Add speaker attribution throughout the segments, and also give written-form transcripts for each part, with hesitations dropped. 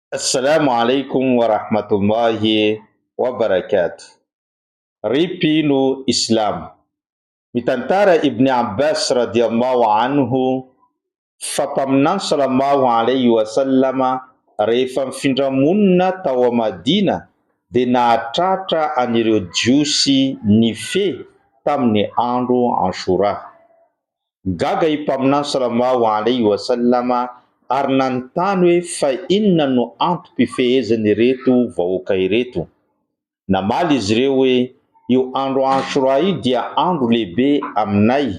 Speaker 1: Assalamu alaikum wa rahmatullahi wa barakatuh. Ry mpino Islamo! Mitantara Ibn Abbas radiyallahu anhu fa Mpaminany sallallahu alayhi wa sallama rehefa nifindra monina tao Madina dia nahatratra an'ireo Jiosy nifehy tamin'ny andro Anshura. Gaga i Mpaminany Salamâho alaihi wa sallama ary nanontany hoe fa inona no antom-pifehezan'ireto vahoaka ireto? Namaly izy ireo hoe, Io andro Ashura io dia andro lehibe aminay,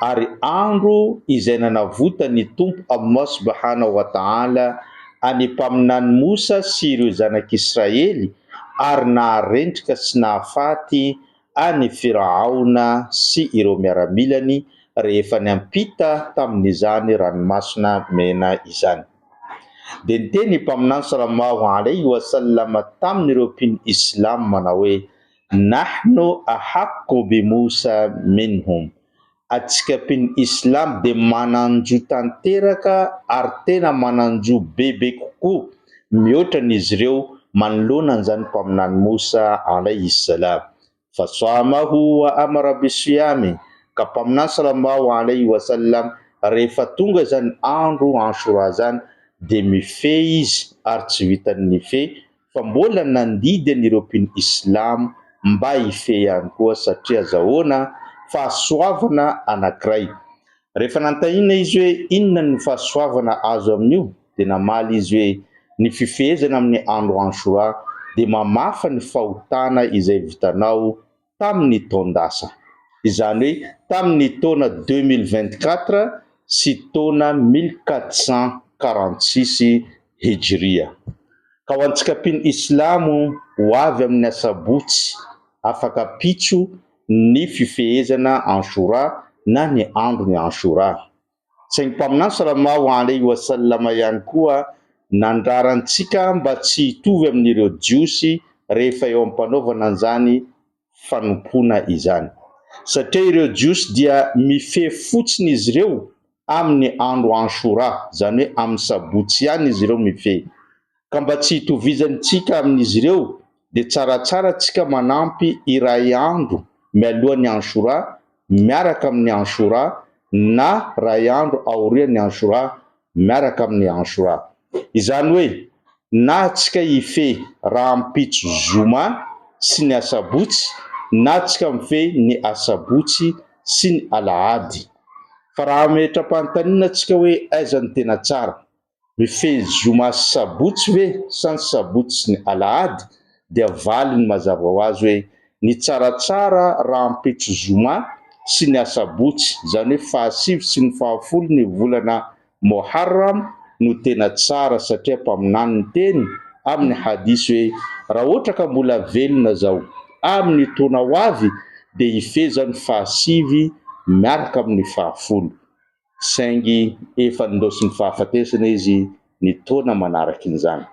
Speaker 1: ary andro izay nanavotan'ny Tompo Allah Subhanahu wa Ta'ala an'i Mpaminany Mosa sy ireo zanak'Israely ary naharendrika sy nahafaty an'i Firaona sy ireo miaramilany rehefa niampita tamin'izany Ranomasina Mena izany. Dia niteny i Mpaminany Salallahu alaihi wa sallam tamin'ireo mpino Islam manao hoe, Nahnu ahaqqu bi Moussa minhum, Antsika mpino Islam dia manan-jo tanteraka ary tena manan-jo bebe kokoa mihoatra ny izy ireo manoloana an'izany Mpaminany Mosa alaihi salam. Fasamahu wa amara bisiyami, ka Mpaminany salallahu alaihi wa sallam rehefa tonga izany andro Anshura izany dia mifehy izy ary tsy vitan'ny nifehy fa mbola nandidy an'ireo mpino Islamo mba hifehy ihany koa satria azahoana fahasoavana anankiray. Rehefa nanontaniana izy hoe inona no fahasoavana azo amin'io dia namaly izy hoe ny fifehezana amin'ny andro Anshura dia mamafa ny fahotana izay vitanao tamin'ny taon-dasa. Izany hoe tamin'ny taona 2024 sy taona 1446 Hijriya. Ka ho antsika mpino Islamo ho avy amin'ny asabotsy afaka ampitso ny fifehezana Anshura na ny andron'ny Anshura. Saingy Mpaminany Salamâho alaihi wa sallama ihany koa nandrara antsika mba tsy hitovy amin'ireo Jiosy rehefa eo am-panaovana an'izany fanompoana izany. Satria ireo Jiosy dia mifehy fotsiny izy ireo amin'ny andro Anshura, izany hoe amin'ny sabotsy ihany izy ireo mifehy. Ka mba tsy hitovizantsika amin'izy ireo dia tsaratsara tsika manampy iray andro mialohan'ny Anshura miaraka amin'ny Anshura na ray andro aorian'ny Anshura miaraka amin'ny Anshura. Izany hoe na tsika hifehy rahampitso zoma sy ny asabotsy na tsika mifehy ny asabotsy sy ny alahady. Fa raha hametra-panontaniana tsika hoe aiza no tena tsara? Mifehy zoma sy sabotsy ve sa ny sabotsy sy ny alahady? Dia valiny mazava ho azy hoe ny tsaratsara rahampitso zoma sy ny asabotsy, izany hoe fahasivy sy ny fahafolo ny volana Moharram no tena tsara satria Mpaminany niteny amin'ny hadith hoe raha ohatra ka mbola velona zaho amin'ny taona ho avy dia hifehy ny fahasivy miaraka amin'ny fahafolo. Saingy efa nindaosin'ny fahafatesana izy ny taona manarakin'izany.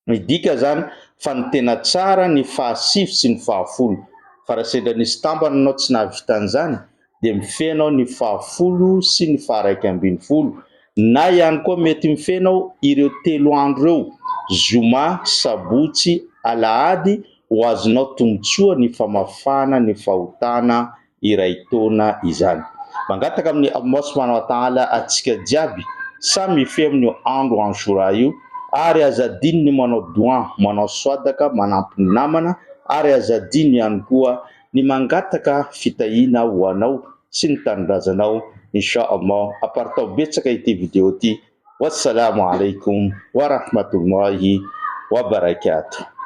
Speaker 1: Midika izany fa ny tena tsara ny fahasivy sy ny fahafolo. Fa raha sendra nisy tambana anao tsy nahavita an'izany dia mifehy anao ny fahafolo sy ny faha-11. Na ihany koa mety mifehy anao ireo telo andro ireo, zoma, sabotsy, alahady, ho azonao tombontsoa ny famafana ny fahotana iray taona izany. Mangataka amin'i Allah subhanahu wa ta'ala antsika jiaby samy hifehy amin'io andro Anshura io ary aza adino ny manao doua, manao swadaka, manampy ny namana ary aza adino ihany koa ny mangataka fitahiana ho anao sy ny tanindrazanao Insha Allah. Aparitao betsaka ity video ity. Wassalamo alaikum wa rahmatullahi wa barakatuh.